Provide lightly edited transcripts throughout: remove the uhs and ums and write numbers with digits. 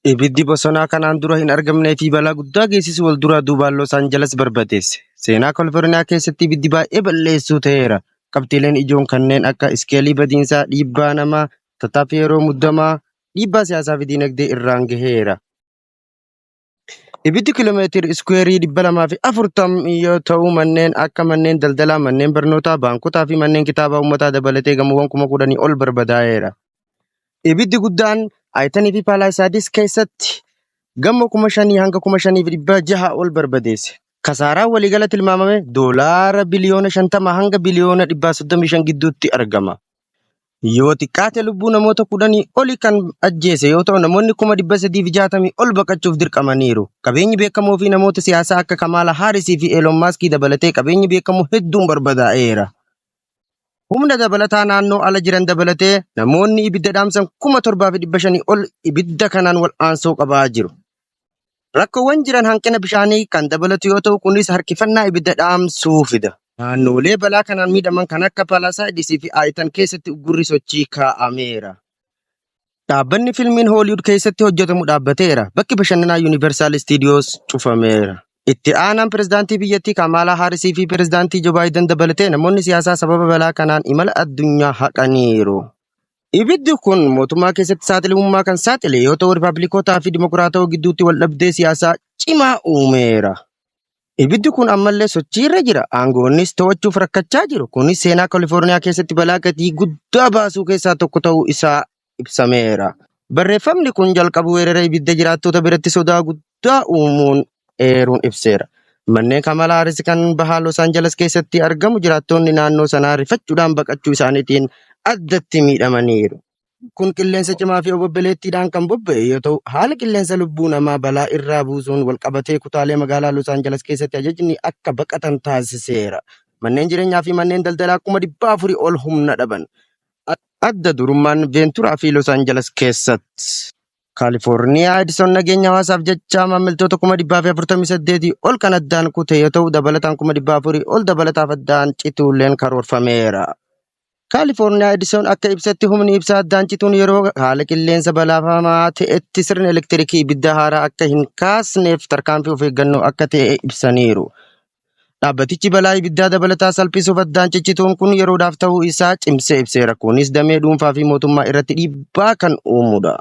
Ibiddi bosonaa kanaan dura hin argamnee fi balaa guddaa geessisu wal duraa duubaan Los Angeles barbadeesse. Seenaa Kaalifoorniyaa keessatti ibiddi baay'ee balleessuu ta'eera. Qabxiileen ijoon kanneen akka iskeelii badiinsaa, dhiibbaa namaa, tattaaffii yeroo muddamaa, dhiibbaa siyaasaa fi dinagdee irraan gaheera. Ibiddi kiiloomeetira iskuweerii 240 yoo ta'u, manneen akka manneen daldalaa, manneen barnootaa, baankotaa fi manneen kitaabaa uummataa dabalatee gamoowwan 10,000 ol barbadaa'eera. Ibiddi guddaan Ayitanii fi Paalaayisaadis keessatti gamoo 5,000 hanga 5,600 ol barbadeesse. Kasaaraan waliigala tilmaamame doolaara biliyoona 50 hanga biliyoona 135 gidduutti argama. Yoo xiqqaate lubbuu namoota 10 oli kan ajjeese yoo ta'u, namoonni 360,000 ol baqachuuf dirqamaniiru. Qabeenyi beekamoo fi namoota siyaasaa akka Kamaala Haarisii fi Eelon Maaskii dabalatee qabeenyi beekamoo hedduun barbadaa'eera. Humna dabalataa naannoo ala jiran dabalatee namoonni ibidda dhaamsan 7,500 ol ibidda kanaan wal'aansoo qabaa jiru. Rakkoowwan jiran hanqina bishaanii kan dabalatu yoo ta'u, kunis harkifannaa ibidda dhaamsuu fida. Naannoolee balaa kanaan miidhaman kan akka Palasaayidis fi Aayitan keessatti uggurri sochii kaa'ameera. Dhaabbanni fiilmiin Hooliwud keessatti hojjetamu dhaabbateera. Bakki bashannanaa Yuunivarsaal Istiidiyoos cufameera. Itti aanaan pirezidaantii biyyattii Kamaalaa Haarisii fi pirezidaantii Jo Baayiden dabalatee namoonni siyaasaa sababa balaa kanaan imala addunyaa haqaniiru. Ibiddi kun mootummaa keessatti saaxilamummaa kan saaxile yoo ta'u, Rippaabilikotaa fi Dimokiraatota gidduutti waldhabdee siyaasaa cimaa uumeera. Ibiddi kun ammallee sochii irra jira. Aangoonnis to'achuuf rakkachaa jiru. Kunis seenaa Kaalifoorniyaa keessatti balaa gatii guddaa baasuu keessaa tokko ta'uu isaa ibsameera. Barreeffamni kun jalqabu weerara ibidda jiraattota biratti sodaa guddaa uumuun eeruun ibseera. Manneen Kamala Harris kan bahaa Los Angeles keessatti argamu jiraattonni naannoo sanaa rifachuudhaan baqachuu isaaniitiin addatti miidhamaniiru. Kun qilleensa cimaa fi obomboleettiidhaan kan bobba'e yoo ta'u, haala qilleensa lubbuu namaa balaa irraa buusuun walqabatee kutaalee magaalaa Los Angeles keessatti ajajni akka baqatan taasiseera. Manneen jireenyaa fi manneen daldalaa 400,000 ol humna dhaban. Adda durummaan Veenturaa fi Los Angeles keessatti. Kaalifoorniyaa Edison nageenya hawaasaaf jecha maamiltoota 448,000 ol kan addaan kute yoo ta'u, dabalataan 400,000 ol dabalataaf addaan cituulleen karoorfameera. Kaalifoorniyaa Edison akka ibsetti humni ibsaa addaan cituun yeroo haala qilleensa balaafamaa ta'etti sirni elektirikii ibidda haaraa akka hin kaasneef tarkaanfii of eeggannoo akka ta'e ibsaniiru. Dhaabbatichi balaa ibiddaa dabalataa salphisuuf addaan ciccituun kun yeroodhaaf ta'uu isaa cimsee ibseera. Kunis damee dhuunfaa fi mootummaa irratti dhiibbaa kan uumudha.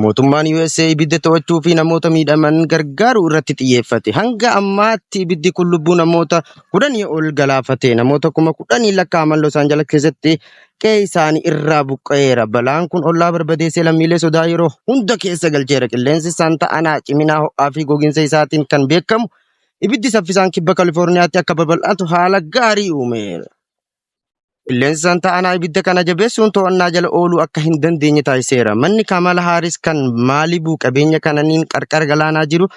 Mootummaan USA ibidda to'achuu fi namoota miidhaman gargaaruu irratti xiyyeeffate. Hanga ammaatti ibiddi kun lubbuu namoota 10 ol galaafate. Namoota 10,000 lakkaa'aman Los Angeles keessatti qe'ee isaanii irraa buqqa'eera. Balaan kun ollaa barbadeessee lammiilee sodaa yeroo hunda keessa galcheera. Qilleensi Santa Anaa ciminaa ho'aa fi gogiinsa isaatiin kan beekamu ibiddi saffisaan kibba Kalifoorniyaatti akka babal'atu haala gaarii uumeera. Qilleensi Santa Anaa ibidda kana jabeessuun to'annaa jala ooluu akka hin dandeenye taasiseera. Manni Kamala Haaris kan Maalibuu qabeenya kananiin qarqara galaanaa jiru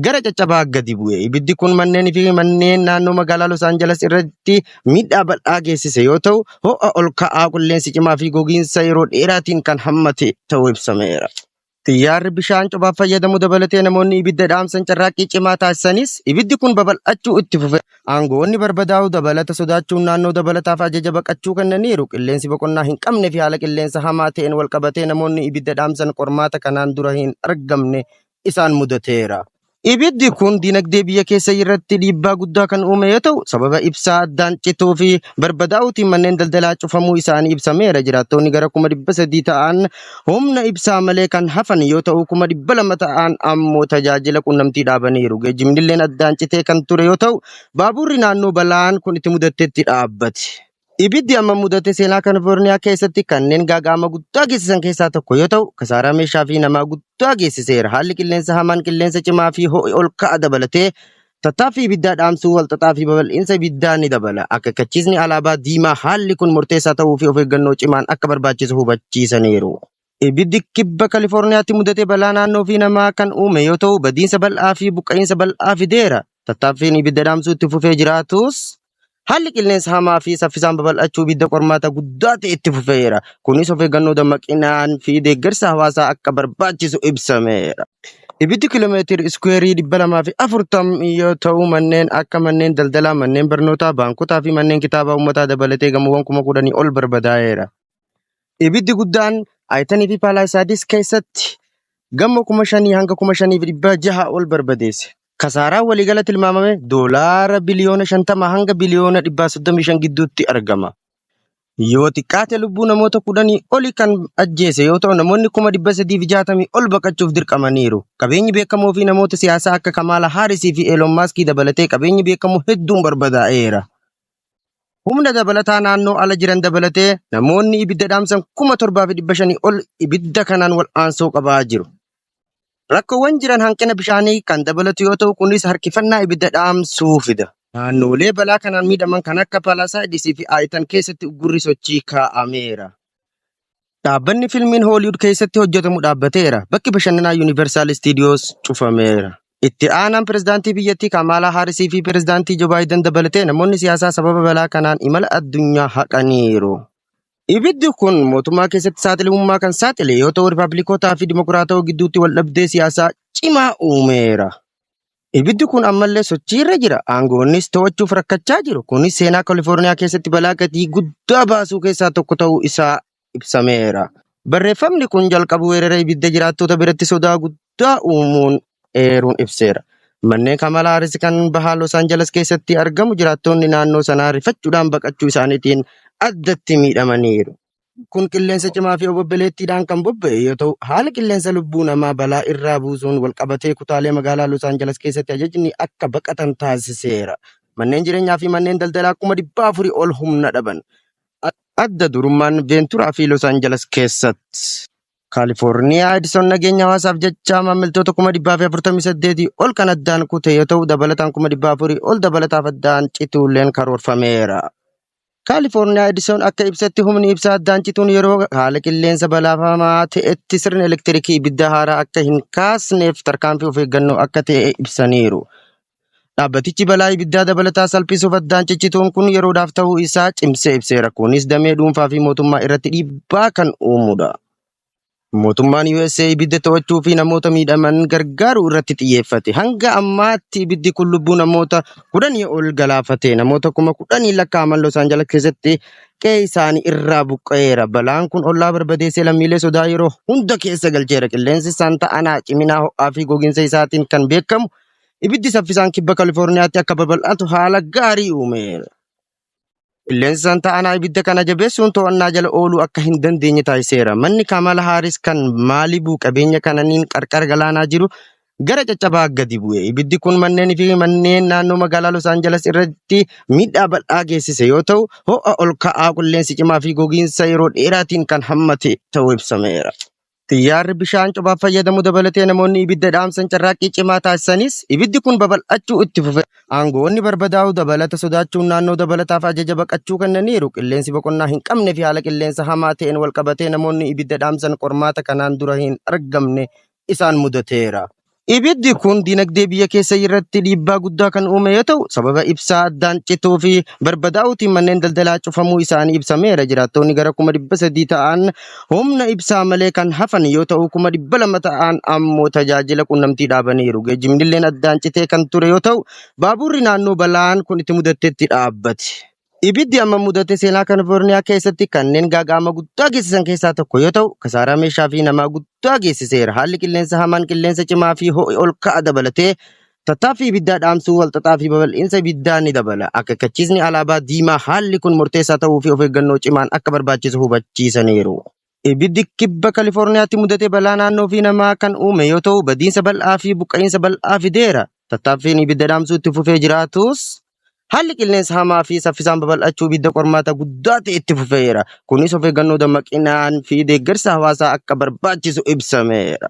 gara caccabaa gadi bu'e. Ibiddi kun manneen fi manneen naannoo magaalaa Los Angeles irratti miidhaa bal'aa geessise yoo ta'u, ho'a ol ka'aa qilleensi cimaa fi gogiinsa yeroo dheeraatiin kan hammate ta'uu ibsameera. Xiyyaarri bishaan cobaaf fayyadamu dabalatee namoonni ibidda dhaamsan carraaqqii cimaa taasisanis ibiddi kun babal'achuu itti fufe. Aangoonni barbadaa'uu dabalata sodaachuun naannoo dabalataaf ajaja baqachuu kennaniiru. Qilleensi boqonnaa hin qabne fi haala qilleensa hamaa ta'een walqabatee namoonni ibidda dhaamsan qormaata kanaan dura hin argamne isaan mudateera. Ibiddi kun dinagdee biyya keessa irratti dhiibbaa guddaa kan uume yoo ta'u, sababa ibsaa addaan cituu fi barbadaa'uutiin manneen daldalaa cufamuu isaanii ibsameera. Jiraattonni gara 300,000 ta'an humna ibsaa malee kan hafan yoo ta'u, 200,000 ta'an ammoo tajaajila qunnamtii dhaabaniiru. Geejjibnilleen addaan citee kan ture yoo ta'u, baaburri naannoo balaan kun itti mudatetti dhaabbate. Ibiddi amma mudate seenaa Kaalifoorniyaa keessatti kanneen gaaga'ama guddaa geessisan keessaa tokko yoo ta'u, kasaaraa meeshaa fi namaa guddaa geessiseera. Haalli qilleensa hamaan qilleensa cimaa fi ho'i ol ka'a dabalatee tattaaffii ibiddaa dhaamsuu walxaxaa fi babal'iinsa ibiddaa ni dabala. Akeekkachiisni alaabaa diimaa haalli kun murteessaa ta'uu fi of eeggannoo cimaan akka barbaachisu hubachiisaniiru. Ibiddi kibba Kaalifoorniyaatti mudate balaa naannoo fi namaa kan uume yoo ta'u, badiinsa bal'aa fi buqqa'iinsa bal'aa fideera. Tattaaffiin ibidda dhaamsuu itti fufee jiraatus, haalli qilleensa hamaa fi saffisaan babal'achuu ibidda qormaata guddaa ta'e itti fufeera. Kunis of eeggannoo dammaqinaan fi deeggarsa hawaasaa akka barbaachisu ibsameera. Ibiddi kiiloomeetira iskuweerii 240 yoo ta'u, manneen akka manneen daldalaa, manneen barnootaa, baankotaa fi manneen kitaabaa uummataa dabalatee gamoowwan 10,000 ol barbadaa'eera. Ibiddi guddaan Ayitanii fi Paalaayisaadis keessatti Gamoo 5,000 hanga 5,600 ol barbadeesse. Kasaaraan waliigala tilmaamame doolaara biliyoona 50 hanga biliyoona 135 gidduutti argama. Yoo xiqqaate lubbuu namoota 10 oli kan ajjeese yoo ta'u namoonni 360,000 ol baqachuuf dirqamaniiru. Qabeenyi beekamoo fi namoota siyaasaa akka Kamaala Haarisii fi Eelon Maaskii dabalatee qabeenyi beekamoo hedduun barbadaa'eera. Humna dabalataa naannoo ala jiran dabalatee namoonni ibidda dhaamsan 7,500 ol ibidda kanaan wal'aansoo qabaa jiru. Rakkoowwan jiran hanqina bishaanii kan dabalatu yoo ta'u kunis harkifannaa ibidda dhaamsuu fida. Naannoolee balaa kanaan miidhaman kan akka Palasaayidisii fi Aayitan keessatti uggurri sochii kaa'ameera. Dhaabbanni filmiin Hooliwud keessatti hojjetamu dhaabbateera. Bakki bashannanaa Yuunivarsaal Istiidiyoos cufameera. Itti aanaan pirezidaantii biyyattii Kamaalaa Haarisii fi pirezidaantii Jo Baayiden dabalatee namoonni siyaasaa sababa balaa kanaan imala addunyaa haqaniiru. Ibiddi kun mootummaa keessatti saaxilamummaa kan saaxile yoo ta'u Rippaabilikotaa fi Dimokiraatota gidduutti waldhabdee siyaasaa cimaa uumeera. Ibiddi kun ammallee sochiirra jira. Aangoonnis to'achuuf rakkachaa jiru. Kunis seenaa Kaalifoorniyaa keessatti balaa gatii guddaa baasuu keessaa tokko ta'uu isaa ibsameera. Barreeffamni kun jalqabu weerara ibidda jiraattota biratti sodaa guddaa uumuun eeruun ibseera. Manneen Kamala Harris kan bahaa Los Angeles keessatti argamu jiraattonni naannoo sanaa rifachuudhaan baqachuu isaaniitiin addatti miidhamaniiru. Kun qilleensa cimaa fi obomboleettiidhaan kan bobba'e yoo ta'u, haala qilleensa lubbuu namaa balaa irraa buusuun walqabatee kutaalee magaalaa Los Angeles keessatti ajajni akka baqatan taasiseera. Manneen jireenyaa fi manneen daldalaa 400,000 ol humna dhaban. Adda durummaan Veenturaa fi Los Angeles keessatti. Kaalifoorniyaa Edison nageenya hawaasaaf jecha maamiltoota 448,000 ol kan addaan kute yoo ta'u, dabalataan 400,000 ol dabalataaf addaan cituulleen karoorfameera. Kaalifoorniyaa Edison akka ibsetti humni ibsaa addaan cituun yeroo haala qilleensa balaafamaa ta'etti sirna elektirikii ibidda haaraa akka hin kaasneef tarkaanfii of eeggannoo akka ta'e ibsaniiru. Dhaabbatichi balaa ibiddaa dabalataa salphisuuf addaan ciccituun kun yeroodhaaf ta'uu isaa cimsee ibseera. Kunis damee dhuunfaa fi mootummaa irratti dhiibbaa kan uumudha. Mootummaan USA ibidda to'achuu fi namoota miidhaman gargaaruu irratti xiyyeeffate. Hanga ammaatti ibiddi kun lubbuu namoota 10 ol galaafate. Namoota 10,000 lakkaa'aman Los Angeles keessatti qe'ee isaanii irraa buqqa'eera. Balaan kun ollaa barbadeessee lammiilee sodaa yeroo hunda keessa galcheera. Qilleensi Santa Anaa ciminaa ho'aa fi gogiinsa isaatiin kan beekamu ibiddi saffisaan kibba Kalifoorniyaatti akka babal'atu haala gaarii uumeera. Qilleensi Santa Anaa ibidda kana jabeessuun to'annaa jala ooluu akka hin dandeenye taasiseera. Manni Kamala Haaris kan Maalibuu qabeenya kananiin qarqara galaanaa jiru gara caccabaa gadi bu'e. Ibiddi kun manneen fi manneen naannoo magaalaa Los Angeles irratti miidhaa bal'aa geessise yoo ta'u, ho'a ol ka'aa qilleensi cimaa fi gogiinsa yeroo dheeraatiin kan hammate ta'uu ibsameera. Xiyyaarri bishaan cobaaf fayyadamu dabalatee namoonni ibidda dhaamsan carraaqqii cimaa taasisanis ibiddi kun babal'achuu itti fufe. Aangoonni barbadaa'uu dabalata sodaachuun naannoo dabalataaf ajaja baqachuu kennaniiru. Qilleensi boqonnaa hin qabne fi haala qilleensa hamaa ta'een walqabatee namoonni ibidda dhaamsan qormaata kanaan dura hin argamne isaan mudateera. Ibiddi kun dinagdee biyya keessa irratti dhiibbaa guddaa kan uume yoo ta'u, sababa ibsaa addaan cituu fi barbadaa'uutiin manneen daldalaa cufamuu isaanii ibsameera. Jiraattonni gara 300,000 ta'an humna ibsaa malee kan hafan yoo ta'u, 200,000 ta'an ammoo tajaajila qunnamtii dhaabaniiru. Geejjibnilleen addaan citee kan ture yoo ta'u, baaburri naannoo balaan kun itti mudatetti dhaabbate. Ibiddi amma mudate seenaa Kaalifoorniyaa keessatti kanneen gaaga'ama guddaa geessisan keessaa tokko yoo ta'u, kasaaraa meeshaa fi namaa guddaa geessiseera. Haalli qilleensa hamaan qilleensa cimaa fi ho'i ol ka'a dabalatee tattaaffii ibiddaa dhaamsuu walxaxaa fi babal'insa ibiddaa ni dabala. Akeekkachiisni alaabaa diimaa haalli kun murteessaa ta'uu fi of eeggannoo cimaan akka barbaachisu hubachiisaniiru. Ibiddi kibba Kaalifoorniyaatti mudate balaa naannoo fi namaa kan uume yoo ta'u, badiinsa bal'aa fi buqqa'iinsa bal'aa fideera. Tattaaffiin ibidda dhaamsuu itti fufee jiraatus, haalli qilleensa hamaa fi saffisaan babal'achuu ibidda qormaata guddaa ta'e itti fufeera. Kunis of eeggannoo dammaqinaan fi deeggarsa hawaasaa akka barbaachisu ibsameera.